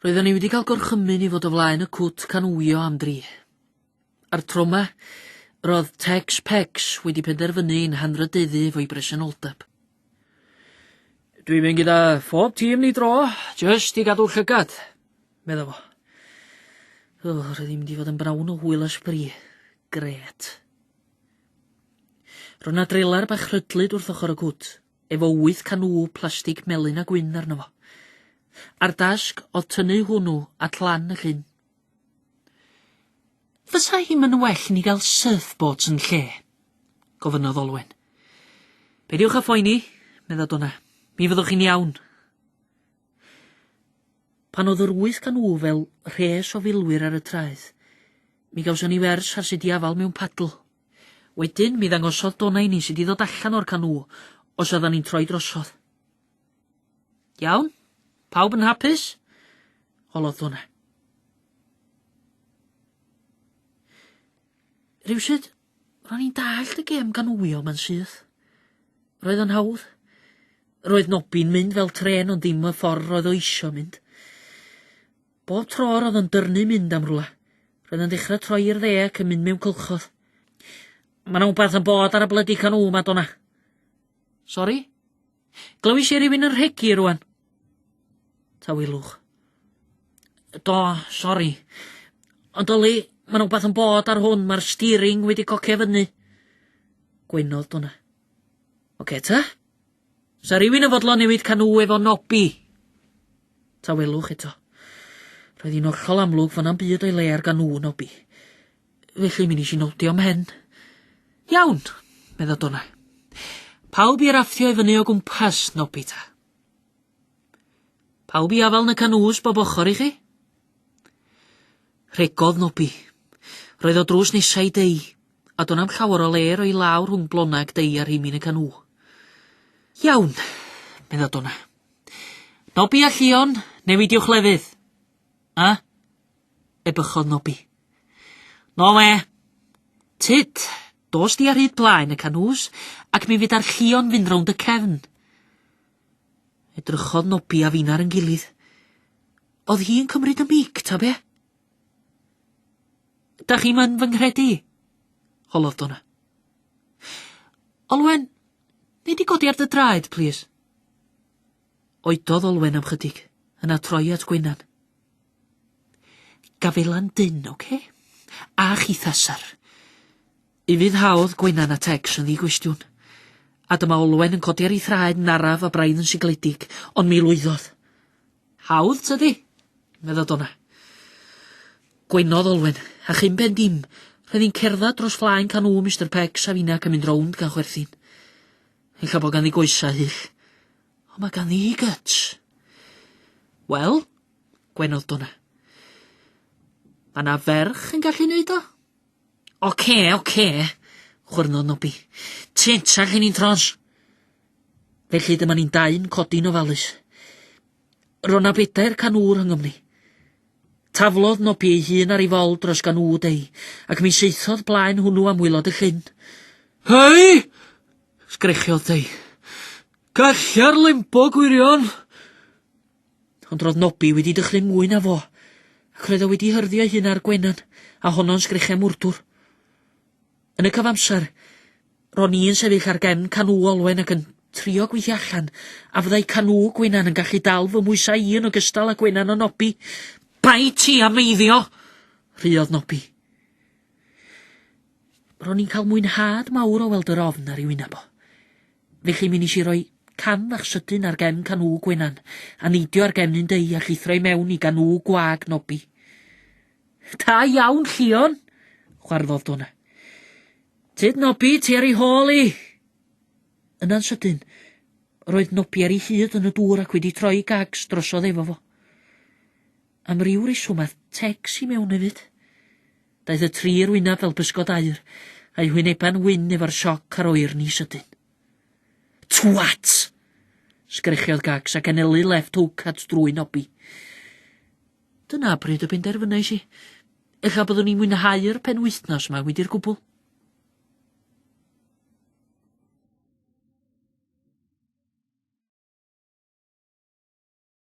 Roedden ni wedi cael gorchymyn i fod o flaen y cwt canŵio am dri. A'r tro 'ma, roedd Tex Pex wedi penderfynu ein hanrhydeddu efo'i bresenoldeb. Dwi'n mynd gyda phob tîm ni dro, jyst i gadw llygad, medda fo. O, roedd hi'n mynd i fod yn brawn o hwyl a sbri. Grêt. Roedd 'na drelar bach rhydlyd wrth ochr y cwt. efo wyth canŵ plastig melyn a gwyn arno fo. A'r dasg oedd tynnu hwnnw at lan y llyn. Fysa hi'm yn well i ni gael surfboards yn lle? gofynnodd Olwen. Peidiwch â phoeni, medda Dona. Mi fyddwch chi'n iawn. Pan oedd yr 8 canŵ fel rhes o filwyr ar y traeth, mi gawson ni wers ar sut i afael mewn padl. Wedyn, mi ddangosodd Dona i ni sut i ddod allan o'r canŵ os oeddan ni'n troi drosodd. Iawn? Pawb yn hapus? Holodd Dona. Rhywsut, ro'n i'n dallt y gêm ganŵio ma'n syth. Roedd o'n hawdd. Roedd Nobi'n mynd fel trên ond ddim y ffordd roedd o isio mynd. Bob tro roedd o'n dyrnu mynd am rwla, roedd o'n dechrau troi i'r dde ac yn mynd mewn cylchodd. Mae 'na wbath yn bod ar y blydi canŵ 'ma, Dona. Sori? Glywis i rywun yn rhegi rwan. Tawelwch. Do, sori. Ond Oli, mae 'na wbath yn bod ar hwn, mae'r steering wedi cocio fyny. Gwenodd Dona. Oce ta? Sa rywun yn fodlon newid canŵ efo Nobby? Tawelwch eto. Roedd hi'n hollol amlwg fod na'm byd o'i le ar ganŵ Nobby. Felly mi nes i nodio mhen. Iawn, medda Dona. Pawb i rafftio i fyny o gwmpas Nobby ta. Pawb i afael yn y canŵs bob ochr i chi. Rhegodd Nobby. Roedd o drws nesa i Dei, a do'n am llawer o le roi law rhwng blonag Dei a rheimin y canŵ. Iawn, medda Dona. Nobby a Llion, newidiwch lefydd. A? Ebychodd Nobby. No we. Tyd, dos di ar hyd blaen y canŵs, ac mi fydd ar Llion fynd rownd y cefn. Edrychodd Nobby a finna ar 'yn gilydd. O'dd hi'n cymryd y mic, ta be? Da chi'm yn fy nghredu? holodd Dona. Olwen, nei di godi ar dy draed, plîs? Oedodd Olwen am chydig, yna troi at Gwenan. Gafaela'n dynn, oce? A chitha, syr. Ufuddhaodd Gwenan at Tecs yn ddi-gwestiwn. A dyma Olwen yn codi ar ei thraed yn araf a braidd yn sigledig, ond mi lwyddodd. Hawdd, tydi? medda Dona. Gwenodd Olwen, a chyn pen dim, roedd hi'n cerdded dros flaen canŵ Mister Pecs a finna ac yn mynd rownd gan chwerthin. Ella bod ganddi goesau hyll. Ond mae ganddi hi gyts. Wel, gwenodd Dona. Mae 'na ferch yn gallu neud o. Oce, oce, chwyrnodd Nobby. Tyd, allan ni'n trons. Felly dyma ni'n dau'n codi'n ofalus. Ro'n na bedair canŵ rhyngom ni. Taflodd Nobby ei hun ar ei fol dros ganŵ Dei, ac mi saethodd blaen hwnnw am waelod y llyn. Hei! sgrechiodd Dei. Galla'r limbo gwirion! Ond roedd Nobby wedi dychryn mwy na fo, ac roedd o wedi hyrddio ei hun ar Gwenan, a honno'n sgrechian mwrdwr. Yn y cyfamser, ro'n i'n sefyll ar gefn canŵ Olwen ac yn trio gweithio allan a fyddai canŵ Gwenan yn gallu dal fy mhwysau i yn ogystal â Gwenan o Nobby. Bai ti am meiddio! rhuodd Nobby. Ro'n i'n cael mwynhad mawr o weld yr ofn ar ei wyneb o. Felly mi nes i roi cam fach sydyn ar gefn canŵ Gwenan, a neidio ar gefn un dei a llithro i mewn i ganŵ gwag Nobby. Da iawn, Llion! chwarddodd Dona. Tyd Nobby, ti ar ei hôl i! Yna'n sydyn, roedd Nobby ar ei hyd yn y dŵr ac wedi troi gags drosodd efo fo. Am ryw reswm aeth Tex i mewn hefyd. Daeth y tri i'r wyneb fel pysgod aur, a'u hwynebau'n wyn efo'r sioc a'r oerni sydyn. Twat! sgrechiodd Gags ac anelu left hook at drwyn Nobby. Dyna pryd y penderfynais i. Ella byddwn i'n mwynhau'r penwythnos 'ma wedi'r gwbl.